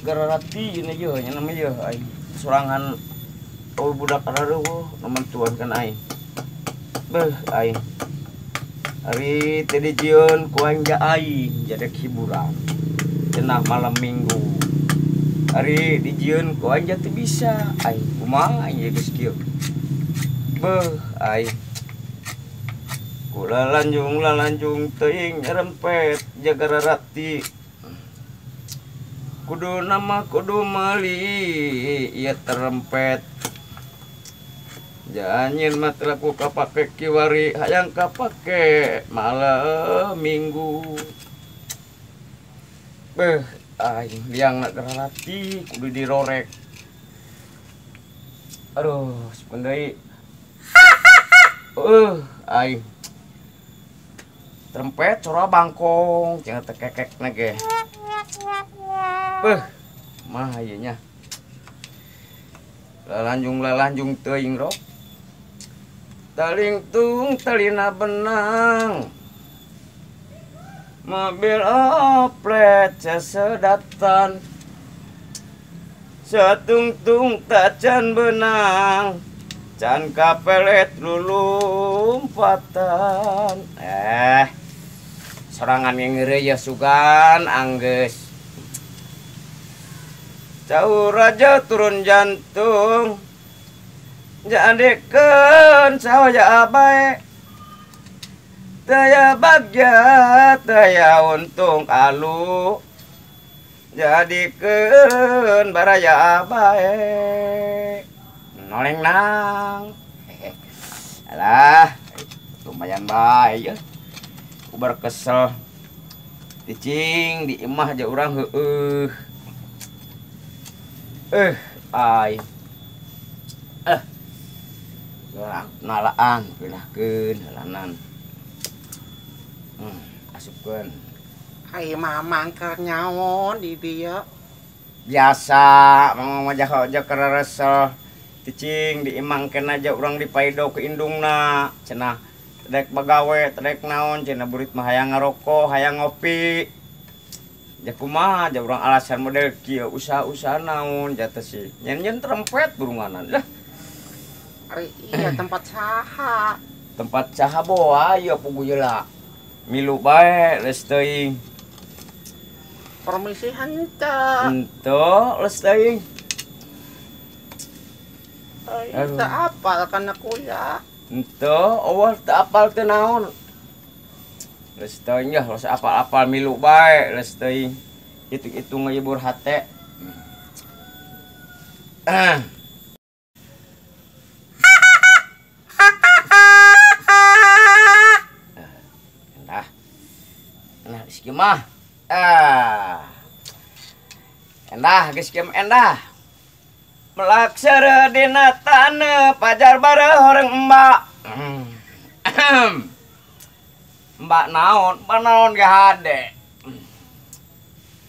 Gararati ini ye nya nama ye aing sorangan oh budak areueuh nementuan kan aing. Beuh aing. Ari teh dijieun ku aing ja aing jadi hiburan. Cenah malam minggu. Ari dijieun ku aing ja teu bisa. Aing kumaha aing geus kieu. Beuh aing. Ku lalanjung teuing nyerempet ja gararati. Kudu nama kudu meuli ieu terempet. Janyin mah teu laku kapake kiwari hayang kapake malam minggu. Beuh aing liangna gararati kudu dirorek. Aduh, sepen deui. Aing. Terempet cora bangkong cenah teh kekekna ge. Beuh, mah ieu nya. Lalanjung teuing rok. Talingtung talina benang. Mobil oplet sesedatan. Setungtung tacan benang. Can kapelet lulumpatan. Sorangan yang ngeureuyeuh ya sugan anggeus. Cau raja turun jantung. Jadikeun sahoja bae. Taya bagja taya untung alu. Jadikeun baraya bae. Noleng nang. Alah, lumayan bae ya. Ubar kesel. Cicing di imah aja urang heueuh. Ai. Nalaan pindahkeun helanan. Asupkeun. Ai mamang keur nyaon di dieu. Biasa, mamang mah jaho keur resel. Cicing di imah engken aja urang dipaido ke indungna. Cenah tedek bagawe, tedek naon cenah burit mah hayang ngaroko, hayang ngopi. Ja kumaha ja urang alasan model kieu usaha-usaha naon ja teh sih. Nyen-nyen terempet burunganan lah. Ari iya tempat saha? Tempat saha boa ieu puguh lah. Milu bae leus teuing. Permisi henteu. Henteu leus teuing. Teu apal kana kuya. Henteu, eueuh teu apal teu naon. Leus teuing yah, leus apal-apal milu bae, leus teuing. Hitung-hitung ngehibur hate. Endah. Nah, geus kieu mah. Endah geus kieu endah. Melak seureuh dina taneuh pajar bareuh horeng embak. Mbak naon ge hade.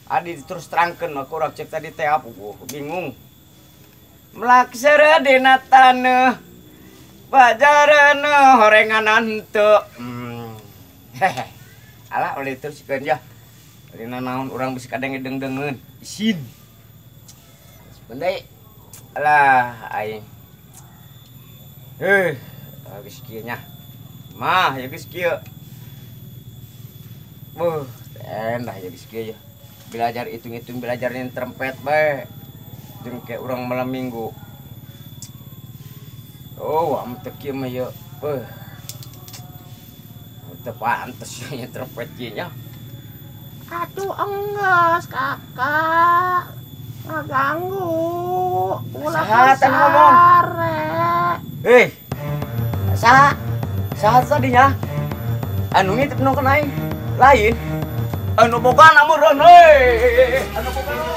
Adi terus terangkeun mah kurang cek tadi teh apa bingung. Melak seureuh dina taneuh pajareuneuh horenganan henteu. Hehe. Alah oleh teruskeun ya. Dina naon urang bisi kadang ngedeng-dengeun. Isin. Bendai. Alah aing. Geus kieu nya. Mah ya geus kieu. Beuh, endah ya geus kieu ya. Belajar hitung-hitung belajar nyen trompet bae. Jeung ke urang malam minggu. Oh, am teu kieu mah ye. Beuh. Teu pantes nya trompet kieu nya. Aduh, enggeus kakak. Ngaganggu. Ulah ngomong. Hei. Saha? Saha tadinya? Anu ngitip nu kana aing. Lain. Anu boga namureun heuy. Anu boga.